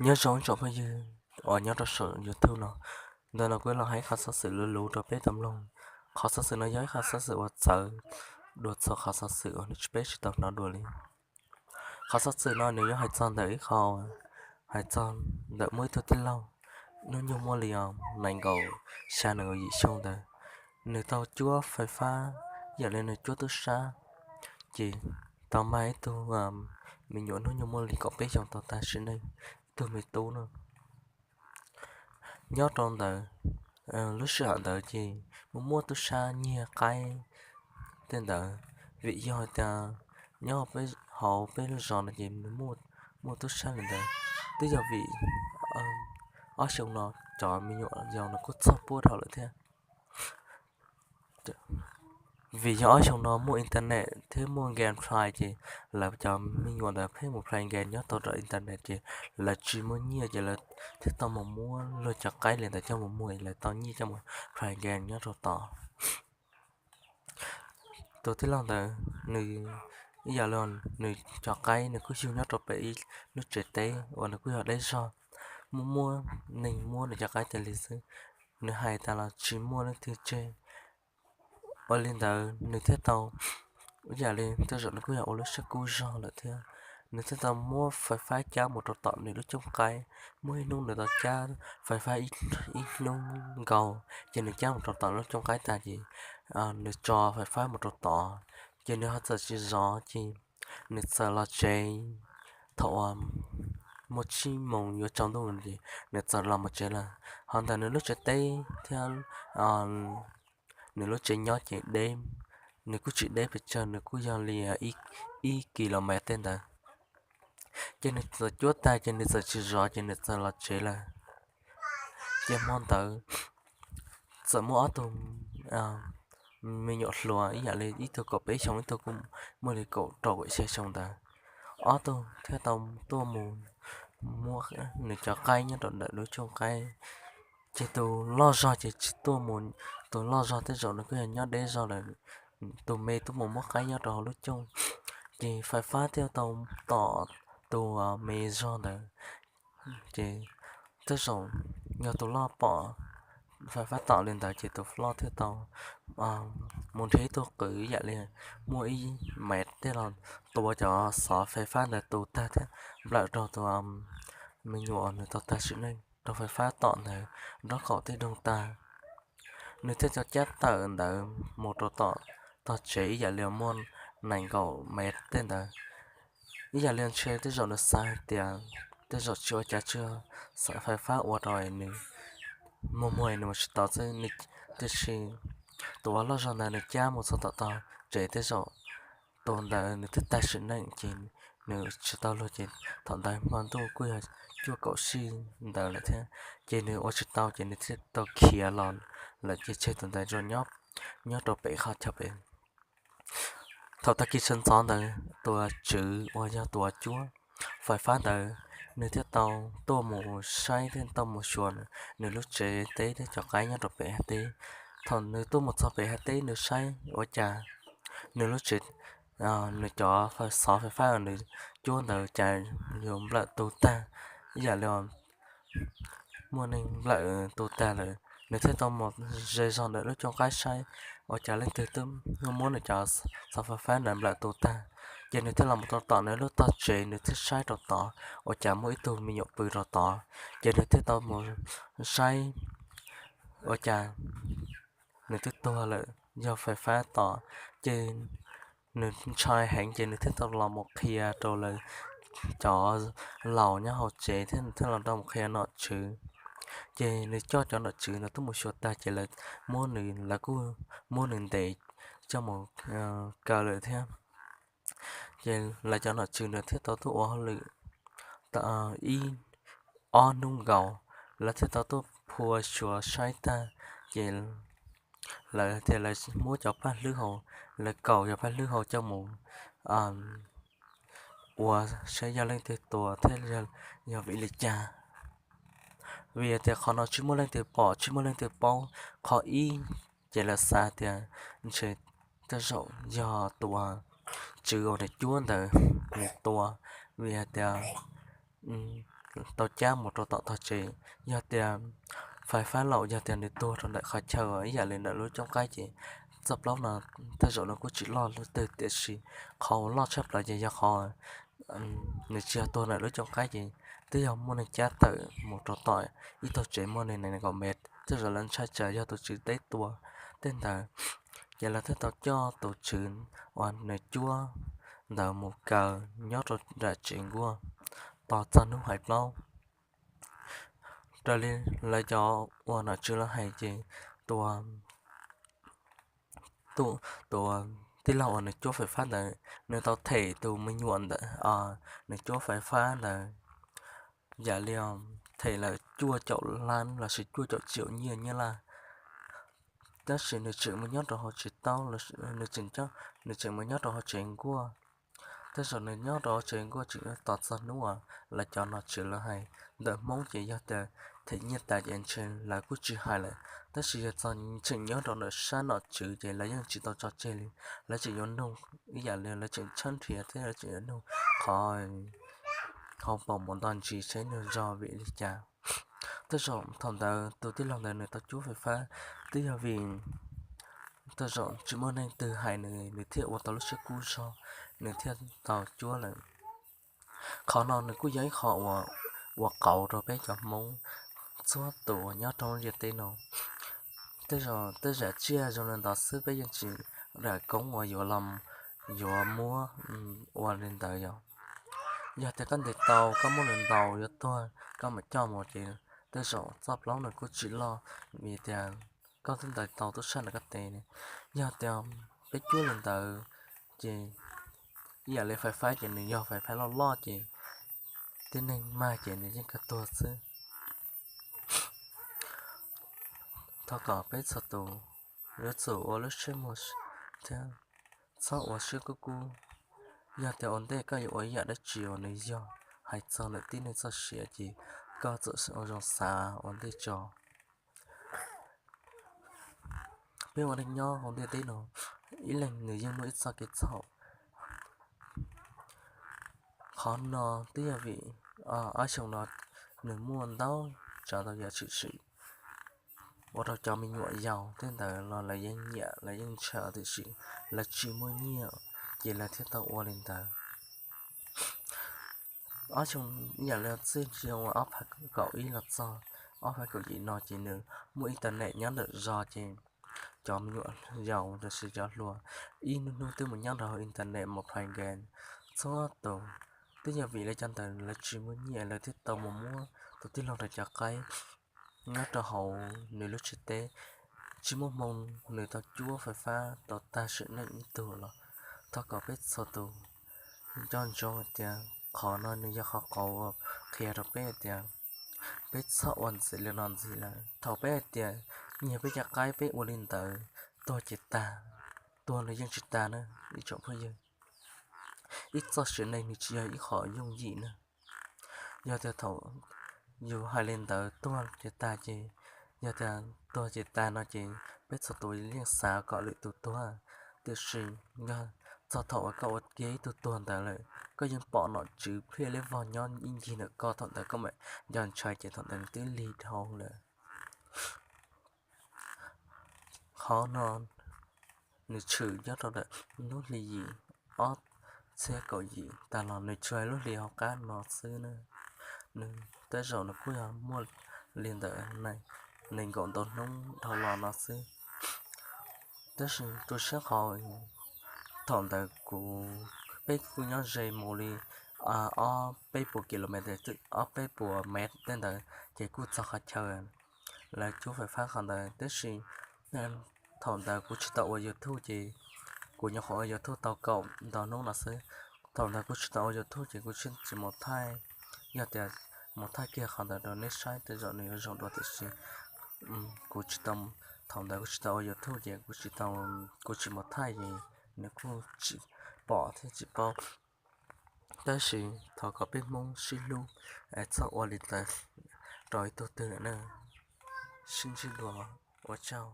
Nyob zoo ib tsoom phooj ywg uas nyob rau saum YouTube no, ntawm no kuv los hais qhov xov xwm luv luv rau peb tau mloog. Qhov xov xwm no yog ib qhov xov xwm uas txawv dua txhua qhov xov xwm uas peb tsis tau hnov dua li. Qhov xov xwm no nws yuav hais txog ntawm ib qho, hais txog ntawm muaj ib tug tij laug hnub nyoog muaj li nees nkaum xya nees nkaum yim xyoo ntawd, nws tau cuab fais fab, yam li nws cuab tub sab, ces tau mag ib tug me nyuam hnub nyoog muaj li kaum peb xyoos tau tag sim neej, ib tug me tub no. Nyob rau ntawd, lub sij hawm ntawd ces muaj muaj tub sab nyiag qaib tej ntawd, vim yog hais tias nyob hauv peb lub zos no ces nws muaj tub sab li ntawd. Twb yog vim ob xyoo no cov me nyuam yaus no kuj txog puab dhau lawm thiab. Vim yog ob xyoo no muaj internet thiab muaj game play ces lawv cov me nyuam ntawd pheej mus play game nyob tau rau internet ces lawv tsis muaj nyiaj ces lawv thiaj tau mus muab luag cov qaib li ntawd coj mus muag lawv tau nyiaj coj mus play game nyob rau tod. Tus tij laug ntawd nws ib yam li nws cov qaib nws kuj yug nyob rau pem ib lub tsev teb uas nws kuj yog deb zog, muaj muaj neeg muab nws cov qaib tas li xwb, nws hais tas los tsis muaj leej twg tseg. Ua li ntawd nws thiaj tau, ib yam li tej zaum nws kuj yog ua lub siab kub zog lawm thiab, nws thiaj tau muab fais fab cab mus rau tom nws lub cooj qaib. Muaj ib hnub nws tau cab fais fab ib hnub nkaus ces nws cab mus rau tom lub cooj qaib tag ces nws tso fais fab mus rau tod, ces nws ho txawm tsis zov ces nws txawm los tsev. Thaum uas muaj tsib moos yuav tsaus ntuj ces nws txawm los mus tsev lawm. Ho ntawm nws lub tsev teb thiab nws lub tsev nyob ces deb, nws kuj tsis deb pes tsawg, nws kuj yog li ib kilomev tej ntawd. Ces nws txawm cuab tag ces nws txawm tsis zov ces nws txawm los tsev lawm. Ces hmo ntawd txawm muaj ob tug me nyuam hluas ib yam li ib tug kaum peb xyoo ib tug kuj muaj li kaum rau kaum xya xyoo ntawd, ob tug thiaj tau tuaj mus muab nws cov qaib nyob rau ntawm lub cooj qaib. Ces tus loj zog ces tsis tuaj mus, tus loj zog tej zaum nws kuj yog nyob deb zog lawm, tus me tuaj mus muab qaib nyob rau hauv lub cooj, ces fais fab thiaj tau tom tus me zog ntawd. Ces tej zaum yog tus loj pom fais fab tom li ntawd ces tus loj thiaj tau mus nrhiav ib tug qws ib yam li muaj ib mev tej los tua cov xov fais fab ntawd tu tag thiab nplawm rau tus me nyuam nws tau tag sim neej rau fais fab tom ntawd nraub qaum tej doog tag. Nws thiaj tau cab tawm ntawd mus rau tom tog tsev ib yam li muaj nees nkaum mev tej ntawd. Ib yam li ntshe tej zaum nws xav hais tias tej zaum tsis ua cas, tsuas fais fab ua rau nws muag muag nws mus tsis tau xwb, tiam sis tus uas loj zog ntawd nws cab mus txog tom tog tsev tej zaum tus ntawd nws twb tag sim neej ces nws tsis tau luag ces thaum ntawd hmo ntuj kuj yog cuaj kaum sij ntawd lawm thiab, ces nws ua tsis tau ces nws thiaj tau khiav los lawm ces tseg tus ntawd nyob rau pem qhov chaw pem. Thaum tag kis sawv ntxov ntawd tus tswv uas yog tus uas cuab fais fab ntawd nws thiaj tau tuaj mus saib thiab tau mus xyuas nws lub tsev teb thiab cov qaib nyob rau pem hav teb. Thaum nws tuaj mus txog pem hav teb nws saib ua cas nws lub tsev, nws cov xov fais fab uas nws cuab ntawd cas yuav nplawm tu tag, ib yam li muaj neeg nplawm tu tag lawm. Nws thiaj tau mus ze zog ntawm lub cooj qaib saib ua cas leej twg twb muab nws cov xov fais fab ntawd nplawm tu tag. Ces nws thiaj los mus rau tom nws lub tog tsev, nws thiaj saib rau tod ua cas muaj ib tug me nyuam pw rau tod. Ces nws thiaj tau mus saib ua cas nws twb tuag lawm, yog fais fab tom. Ces nws ntshai heev ces nws thiaj tau los mus qhia rau lawv cov laus nyob hauv tsev thiab nws thiaj los rau mus qhia nom tswv. Ces nws coj cov nom tswv ntawd tuaj mus xyuas tag ces lawv muab nws, lawv kuj muab nws ntes coj mus kaw lawm thiab. Ces lawv cov nom tswv ntawd thiaj tau tuaj ua hauj lwm ib ob hnub nkaus, lawv thiaj tau tuaj phua xyuas saib tag, ces lawv tias lawv muab cov paj hlwb hauv, lawv kaum cov paj hlwb hauv coj mus ua saib yog leej twg tua thiab yog vim li cas. Vim tias qhov no tsis muaj leej twg pom tsis muaj leej twg paub. Qhov ib, ces lawv xav tias ntshe tej zaum yog tus tswv uas nws cuab ntawd nws tua, vim hais tias tau cab mus rau tom tog tsev. Yog tias fais fab laum, yog tias nws tuag rau ntawm qhov chaw ib yam li ntawm lub cooj qaib ces txoj plaub no tej zaum nws kuj tsis loj lub twg, tiam sis qhov uas loj tshaj plaws ces yog qhov nws tsis yog tuag ntawm lub cooj qaib ces twb yog muaj neeg cab tawm mus rau tom ib tog tsev muaj nees nkaum mev, tej zaum lawv ntshai tsam yog tus tswv teb tua tej ntawd. Ces lawv thiaj tau coj tus tswv uas nws cuab ntawd mus kaw nyob rau nram tsev nkuaj tos txog hnub hais plaub. Raws li lawv cov uas nom tswv lawv hais ces tus, tus tij laug uas nws cuab fais fab ntawd nws tau them tus me nyuam ntawd, nws cuab fais fab ntawd yam li them lawm cuaj caum lab lossis cuaj caum tsiaum nyiaj nyab laj, tab sis nws tseem mus nyob rau hauv tsev taub, nws tseem mus nyob rau hauv tsev nkuaj. Tej zaum nws nyob rau hauv tsev nkuaj tseem tos txog hnub uas lawv cov nom tswv lawv hais. Ntawm Hmoob ces yog tias them nyiaj tas ces ntshe lawv kuj tsis hais lawm, tab sis yog txog tseem nyob rau ntawm sab nom tswv ces lawv yeej tsis tau tso tseg li. Lawv tseem yuav nug ib yam li lawv tseem tshawb nrhiav thiab lawv tseem yuav nug qhov hauv paus mus nto ntsis saib nws zog vim li cas. Tej zaum thaum ntawd tus tij laug ntawd nws tau cuab fais fab twb yog vim tej zaum tsis muaj neeg twg hais nws, nws thiaj ua tau lub siab kub zog, nws thiaj tau cuab lawm. Qhov no nws kuj yog ib qho uas qauv rau peb cov Hmoob txhua tus uas nyob rau lub ntiaj teb no. Tej zaum tej zam tsiaj zoo li ntawd xwb peb yeej tsis dam koob uas yuav los yuav muab ua li ntawd yog. Yog tias koj ntes tau koj muab nws ntaus yuav tuag koj mam coj mus ces tej zaum txoj plaub nws kuj tsis loj, vim tias koj twb ntes tau tub sab ntawm koj tes ne. Yog tias peb cuab li ntawd ces ib yam li fais fab ces nws yog fais fab loj loj ces tib neeg mag ces nws yeej kawg tuag xwb. Thov kom peb txhua tus yuav tsum ua lub siab muag thiab txhob ua siab kub kub. Yog tias ua ntej koj yuav ua ib yam dab tsi uas nws yog hais txog ntawm tib neeg txoj sia ces koj txawm zoo xav ua ntej tso. Peb ua neej nyob hauv ntiaj teb no, ib leeg nws yeej muaj ib txoj kev txhaum. Qhov no twb yog vim ob xyoo no nws muaj ntau tsav ntau yam tshwm sim ua rau cov me nyuam yaus tej ntawd los lawv yeej nyiam lawv yeej ntshaw tiam sis lawv tsis muaj nyiaj ces lawv thiaj tau ua li ntawd. Ob xyoo ib yam li txij xyoo ob phav kaum ib los txog ob phav kaum yim no ces nws muaj internet nyob ntawm zos ces cov me nyuam yaus los sis cov hluas ib hnub hnub twb mus nyob rau hauv internet mus play game txhua tus. Twb yog vim li cas ntawd lawv tsis muaj nyiaj lawv thiaj tau mus muab tus tij laug ntawd cov qaib nyob rau hauv nws lub tsev teb, tsis muaj hmoo nws tau cuab fais fab tau tag sim neej ib tug los. Thov kom peb txhua tus nco ntsoov hais tias qhov no nws yog qhov qauv uas qhia rau peb hais tias peb txhob ua ntxiv li no ntxiv lawm. Thaum peb hais tias nyiag peb cov qaib peb ua li ntawd, tuag ces tag, tuag los yeej tsis tag na ib tsoom phooj ywg. Ib txoj sia neej nws tsis yog ib qho yooj yim na. Yog tias thaum yus hais li ntawd tuag ces tag ces, yog tias tuag ces tag no ces peb txhua tus yeej xav kom lwm tus tuag. Tiam sis yog txog thaum uas koj ua kiag ib tug tuag ntawd lawm, koj yeej pom nom tswv pliaj liab vog nyob ib ncig ntawm koj, thaum ntawd koj mam nco ntshai ces thaum ntawd nws twb lig dhau lawm. Qhov no nws tshwm nyob rau ntawm lub hli yim ob txhiab kaum yim tag los nws tsuas lub hli hauv qab no xwb na. Nws tej zaum nws kuj yog muaj li ntawm nees nkaum ntau hnub dhau los no xwb. Tab sis tu siab qhov thaum ntawd kuv, peb kuj nyob ze mus li ob peb puas kilomev, ob peb puas mev tej ntawd ces kuj txog qhov chaw lawv cuab fais fab qhov ntawd. Tab sis thaum ntawd kuv tsis tau ua YouTube ces kuv nyuam qhuav ua YouTube tau kaum ntau hnub no xwb. Thaum ntawd kuv tsis tau ua YouTube ces kuv tsis mus thaij. Yog tias mus thaij kiag qhov ntawd rau nej saib tej zaum nws yuav zoo dua tiam sis kuv tsis tau, thaum ntawd kuv tsis tau ua YouTube ces kuv tsis tau, kuv tsis mus thaij ces nws kuj tsis pom thiab tsis paub. Tab sis thov kom peb Hmoob sib hlub es txhob ua li ntawd rau ib tug twg lawm na. Sib ntsib dua, ua tsaug.